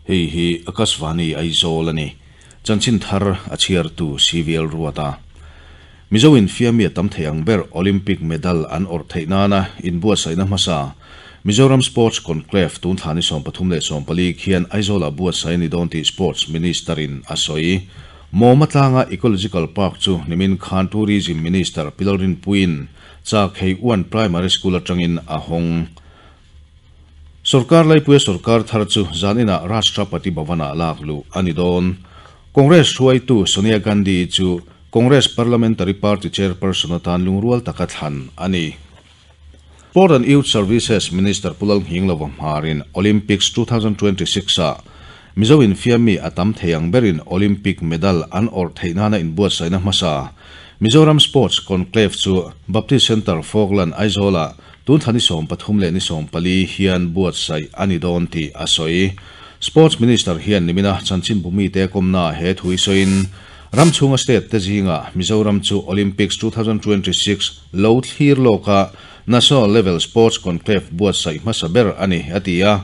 Hei hi Akashvani Aizawl a ni. Chanchin thar a chhiartu CVL Ruata. Mizo infiammi a tam thei ang ber Olympic medal an awrh theih nana inbuatsaihna hmasa Mizoram Sports Conclave tun thla ni 34 khian Aizawlah buatsaih a ni dawn tih Sports Minister-in a sawi. Mawma tlanga Ecological Park chu nimin khan Tourism Minister Pi Lalrinpuiin Chakhei Uan Primary School atangin a hawng. Sorkar laipuia sorkar thar chu zaninah Rashtrapati Bhavan-ah lak luh a ni dawn. Congress hruaitu Sonia Gandhi chu Congress Parliamentary Party Chairperson atan lungrual taka thlan a ni. Sport and Youth Services Minister Pu Lalnghinglova hmarin Olympics 2026-ah Mizo infiammi a tam thei ang berin Olympic medal an awrh theih nana inbuatsaihna hmasa Mizoram Sports Conclave chu Baptist Centre Falkland Aizawl-ah tun thla ni 13 leh ni 14 hian buatsaih a ni dawn tih a sawi. Sports Minister hian nimina chanchinbu mite kawmnaah he thu hi sawiin, ram chhunga state te zingah Mizoram chu Olympics 2026 lo thlir lawka National Level Sports Conclave buatsaih hmasa ber a ni, a ti a.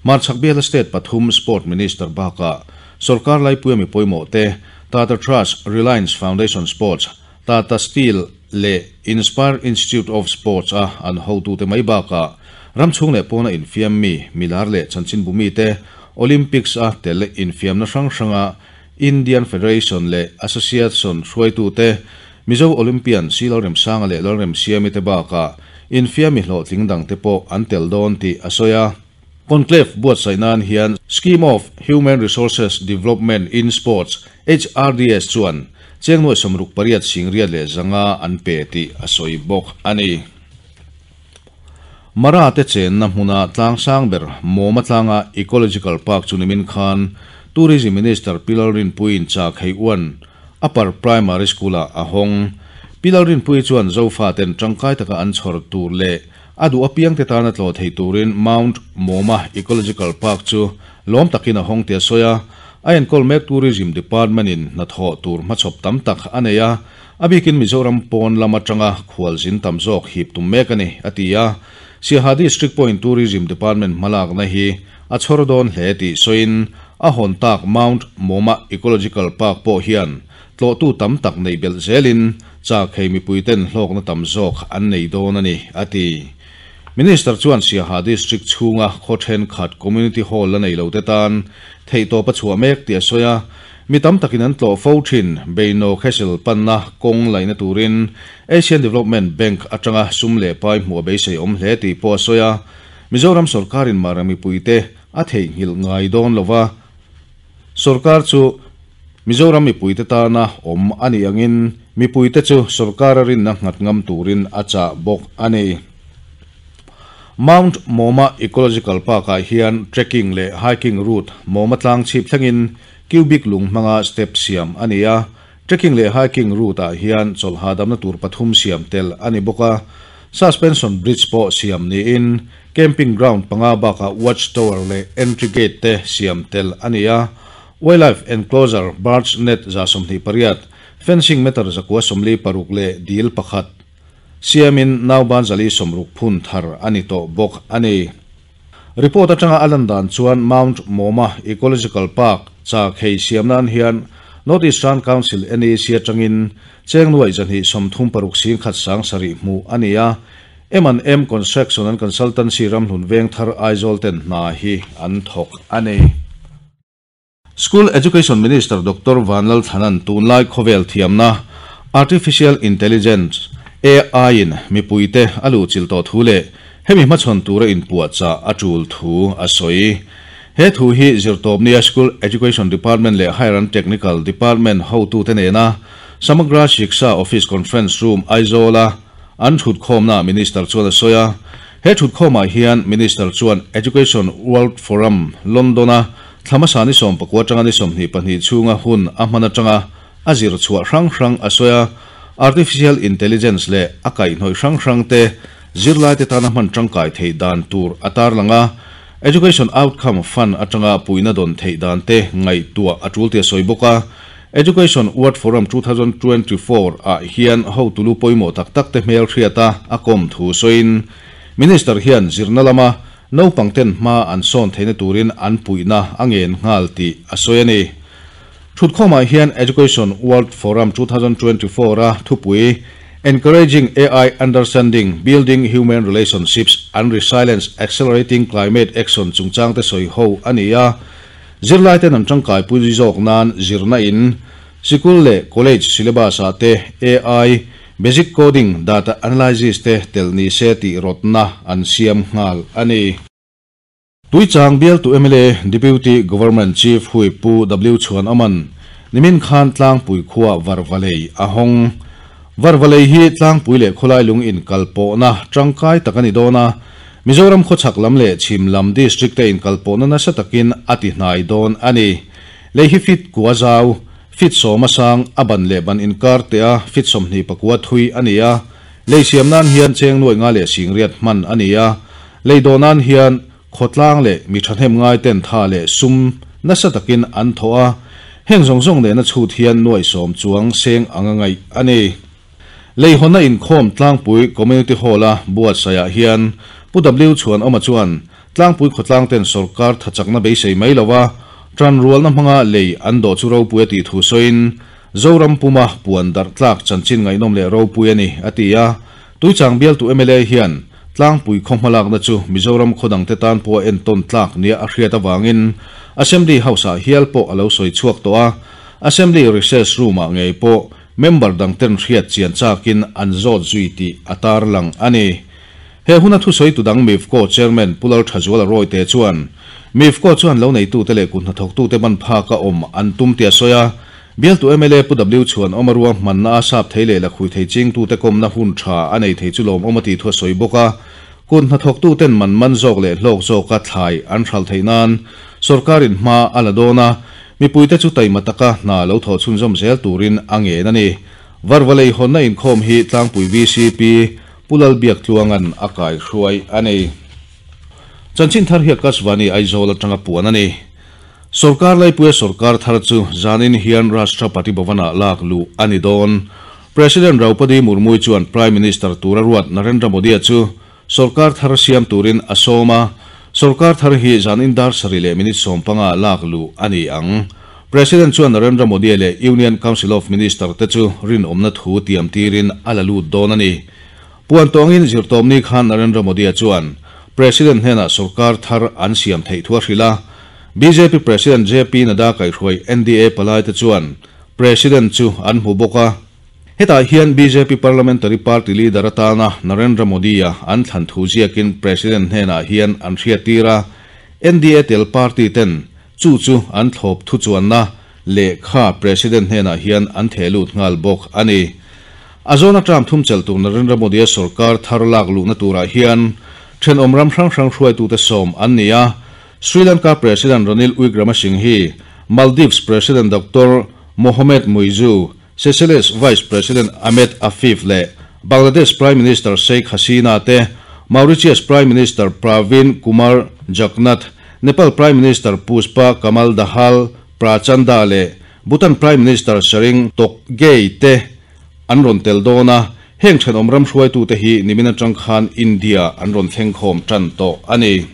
Hmarchhak biala state pathum Sport Minister bakah sorkar laipuia mi pawimawh te, Tata Trust, Reliance Foundation Sports, Tata Steel leh Inspire Institute of Sports a an hotute mai bakah ram chhung leh pawna infiam mi, milar leh chanchinbu mite Olympics a tel infiamna hrang hranga Indian Federation leh Association hruaitute, Mizo Olympian Si Lalremsanga leh Lalremsiami te bakah infiami hlawhtling dangte pawh an tel dawn tih a sawi a. Conclave buatsaih nan hian Scheme of Human Resources Development in Sports, HRDS, chuan cheng nuai sawmruk pariat singriat leh zanga an pe tih a sawi bawk a ni. Mara te chenna hmuna tlang sang ber Mawma tlanga Ecological Park chu nimin khan Tourism Minister Pi Lalrinpuiin chak hei uan Upper Primary School-ah a hawng. Pi Lalrinpuii chuan Zofaten tangkai taka an chhawr tur leh A duh apiangte tana tlawh thei turin Mount Mawma Ecological Park chu lawm takin a hawng tih a sawi a, a enkawl mek Tourism Department-in hnathawh tur hmachhawp tam tak a nei a, a bikin Mizoram pawn lam atanga khualzin tam zawk hip tum mek a ni, a ti a. Siaha District pawhin Tourism Department hmalakna hi a chhawr dawn hle tih sawiin a hawn tak Mount Mawma Ecological Park pawh hian tlawhtu tam tak neih belh zelin Chak hei mipuiten hlawkna tam zawk an nei dawn a ni, a ti. Minister chuan Siaha District chhunga khaw thenkhat Community Hall la nei lote tan theihtawp a chhuah mek tih a sawi a. Mi tam takin an tlawh fo thin Beino Castle panna kawng laihna turin Asian Development Bank atanga sum leh pai hmuh a beisei awm hle tih pawh a sawi a. Mizoram sawrkarin Mara mipuite a theihnghilh ngai dawn lova, sawrkar chu Mizoram mipuite tana awm a nih angin mipuite chu sawrkara rinna nghat ngam turin a chah bawk a ni. Mount Mawma Ecological Park-ah hian trekking leh hiking route Mawma tlang chhip thlengin cubic lung hmanga step siam a ni a. Trekking leh hiking route-ah hian chawlh hahdamna tur pathum siam tel a ni bawk a. Suspension bridge pawh siam niin camping ground panga bakah watch tower leh entry gate te siam tel a ni a. Wildlife Enclosure, Birds Net 28, Fencing meter 146 leh dil pakhat siamin nauban 460 phun thar a ni tawh bawk a ni. Report atanga a lan dan chuan Mount Mawma Ecological Park chak hei siam nan hian North Eastern Council, NEC, atangin cheng nuaih 236 singkhat 7000 hmuh a ni a, M and M Construction and Consultancy ramhlun veng thar Aizawl ten hna hi an thawk a ni. School Education Minister Doctor Vanlalthlanan tunlai khawvel thiamna, Artificial Intelligence, AI, in mipuite a luhchilh tawh thu leh hemi hmachhawn tura inpuahchah a tul thu a sawi. He thu hi zirtawpnia School Education Department leh Higher and Technical Department hotute nena Samagra Shiksha Office Conference Room Aizawl-a an thutkhawmnaah Minister chuan a sawi a. He thutkhawmah hian Minister chuan Education World Forum, London-a Thla hmasa ni 19 atanga ni 22 chhunga hun a hman atanga a zir chhuah hrang hrang a sawi a, Artificial Intelligence leh a kaihhnawih hrang hrang te zirlaite tana hman tangkai theih dan tur a tarlang a, Education Outcome Fund atanga puihna dawn theih dan te ngaihtuah a tul tih a sawi bawk a. Education World Forum 2024 ah hian hotu lu pawimawh tak tak te hmelhriat a a kawm thu sawiin Minister hian zirna lama. naupang ten hma an sawn theihna turin an puihna a ngen nghal tih a sawi a ni. Thutkhawmah hian Education World Forum 2024 a thupui Encouraging AI Understanding, Building Human Relationships and Resilience, Accelerating Climate Action chungchang te sawi ho a ni a. Zirlai ten an tangkai pui zawk nan zirna in sikul leh college syllabus ah te AI, basic coding, data analysis te tel ni se tih rawtna an siam nghal a ni. Tuichang bialtu mla Deputy Government Chief Whip Pu W Chhuanawma'n nimin khan tlangpui khua Varvalei a hawng. Varvalei hi tlangpui leh khawlai lung inkalpawhna tangkai tak a ni dawn a, Mizoram khawchhak lam leh chhim lam district te inkalpawhna nasa takin a ti hnai dawn a ni. Lei hi fit kua zau, fit sawma sang, a ban leh ban inkar te a fit 24 thui a ni a, lei siam nan hian cheng nuai nga leh singriat hman a ni a, lei dawh nan hian khawtlang leh mi thahnem ngai ten tha leh sum nasa takin an thaw a, heng zawng zawng nena chhut hian nuai sawm chuang seng anga ngaih a ni. Lei hawnna inkhawm tlangpui Community Hall a buatsaih ah hian Pu W Chhuanawma chuan tlangpui khawtlang ten sawrkar thachakna beisei mai lova tanrualna hmanga lei an dawh chu ropui a tih thu sawiin Zoram puma puan darh tlak chanchin ngaihnawm leh ropui a ni a ti a. Tuichang bialtu mla hian tlangpui khaw hmalakna chu Mizoram khawdang te tan pawh a entawn tlak nia a hriat avangin Assembly House ah hial pawh a lo sawi chhuak tawh a. Assembly Recess Room ah ngei pawh member dang ten hriat chian chakin an zawt zui tih a tarlang a ni. He huna thusawi tu dang Mifco Chairman Pu Lalthazuala Rawite chuan Mifco chuan lo neitute leh kut hnathawktute ban phaka awm an tum tih a sawi a. Bialtu mla Pu W Chhuanawma ruang hmanna a sap thei leh lakhui thei chingtute kawmna hun tha a nei thei chu lawmawm a tih thu a sawi bawk a. Kut hnathawktuten man man zawk leh hlawk zawka thlai an hral theih nan sawrkarin hma a la dawn a, mipuite chu taima taka hna lo thawh chhunzawm zel turin a ngen a ni. Varvalei hawnna inkhawm hi tlangpui VCP Pu Lalbiaktluanga'n a kaihruai a ni. Chanchin thar hi Akashvani Aizawl atanga puan a ni. Sawrkar laipuia sawrkar thar chu zanin hian Rashtrapati Bhavan-ah lak luh a ni dawn. President Draupadi Murmu chuan Prime Minister tura ruat Narendra Modi-a chu sawrkar thar siam turin a sawm a, sawrkar thar hi zanin dar sarih leh minute 15 lak luh a ni ang. President chuan Narendra Modi leh Union Council of Minister te chu rinawmna thu tiam tirin a la lut dawn a ni. Puan tawngin zirtawmni khan Narendra Modi-a chuan President hnenah sawrkar thar an siam theih thu a hrilh a. BJP President JP Nadda kaihhruai NDA palai te chuan President chu an hmu bawk a. Hetah hian BJP Parliamentary Party leader atana Narendra Modi-a an thlan thu ziakin President hnenah hian an hriat tir a. NDA tel party ten chu chu an thlawp thu chuanna lehkha President hnenah hian an theh lut nghal bawk a ni. A zawna term thum chelh tur Narendra Modi-a sawrkar thar lak luhna turah hian thenawm ram hrang hrang hruaitute sawm an ni a. Sri Lanka President Ranil Wickremesinghe, Maldives President Doctor Mohamed Muizzu, Seychelles Vice President Ahmed Afif leh Bangladesh Prime Minister Sheikh Hasina te, Mauritius Prime Minister Pravind Kumar Jugnauth, Nepal Prime Minister Pushpa Kamal Dahal Prachanda leh Bhutan Prime Minister Tshering Tobgay te an rawn tel dawn a, heng thenawm ram hruaitute hi nimin atang khan India an rawn thleng khawm tan tawh a ni.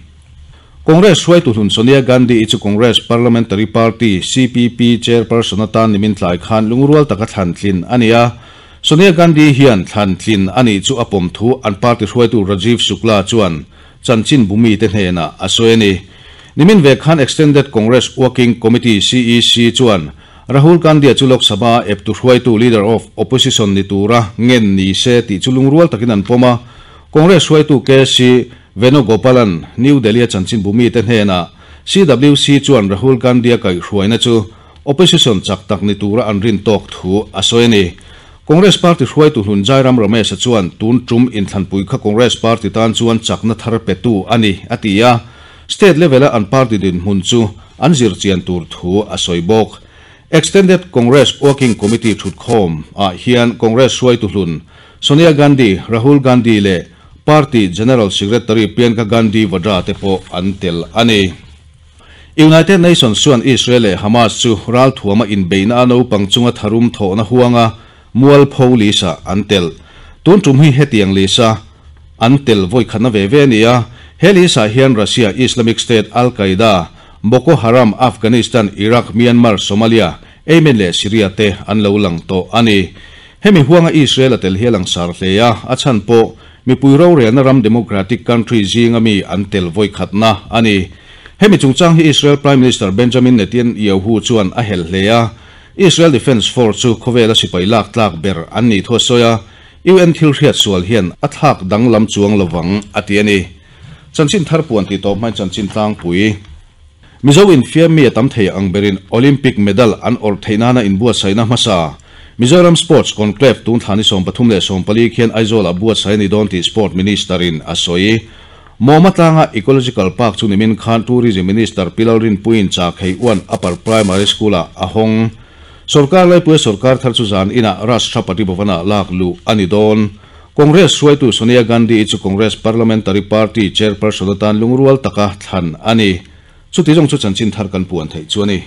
Congress hruaitu hlun Sonia Gandhi i chu Congress Parliamentary Party, CPP, chairperson atan nimin tlai khan lungrual taka thlan tlin a ni a. Sonia Gandhi hian thlan tlin a nih chu a pawm thu an party hruaitu Rajiv Shukla chuan chanchin bumi te hnenah a sawi a ni. Nimin ve khan Extended Congress Working Committee, CEC, chuan Rahul Gandhi-a chu Lok Sabha eptu hruaitu Leader of Opposition ni tura ngen ni se tih chu lungrual takin an pawm a. Congress hruaitu KC Venugopalan New Delhi-a chanchin bumi te hnenah CWC chuan Rahul Gandhi-a kaihhruaina chu opposition chak tak ni tura an rin tawk thu a sawi a ni. Congress party hruaitu hlun Jairam Ramesh-a chuan tun tum inthlanpui kha Congress party tan chuan chakna thar petu a ni a ti a, state level-a an party dinhmun chu an zirchian tur thu a sawi bawk. Extended Congress Working Committee thutkhawm ah hian Congress hruaitu hlun Sonia Gandhi, Rahul Gandhi leh Party General Secretary Priyanka Gandhi Vadra te pawh an tel a ni. United Nations chuan Israel leh Hamas chu ralthuama inbeihna a naupang chunga tharum thawhna huanga mual pho lisa an tel. Tun tum hi hetiang lisa an tel vawi khatna ve ve a ni a. He list-ah hian Russia, Islamic State, Al-Qaeda, Boko Haram, Afghanistan, Iraq, Myanmar, Somalia, Yemen leh Syria te an lo lang tawh a ni. Hemi huanga Israel a tel hi a langsar hle a, a chhan pawh mipui rorelna ram democratic country zinga mi an tel vawikhatna a ni. Hemi chungchang hi Israel Prime Minister Benjamin Netanyahu chuan a helh hle a, Israel Defence Force chu khawvela sipai lak tlak ber an nih thu a sawi a, UN thil hriat sual hian a thlak danglam chuang lovang a ti a ni. Chanchin thar puan tih tawp hmain chanchin tlangpui. Mizo infiam mi a tam thei ang berin Olympic medal an awrh theih nana inbuatsaihna hmasa Mizoram Sports Conclave tun thla ni 34 leh 14 khian Aizawl-ah buatsaih a ni dawn tih Sport Minister-in a sawi. Mawma tlanga Ecological Park chu nimin khan Tourism Minister Pi Lalrinpuiin Chakhei Uan Upper Primary School-ah a hawng. Sorkar laipuia sorkar thar chu zan inah Rashtrapati Bhavan-ah lak luh a ni dawn. Congress hruaitu Sonia Gandhi-i chu Congress Parliamentary Party Chairperson atan lungrual taka thlan a ni. Chuti zawng chu chanchin thar kan puan theih chu a ni.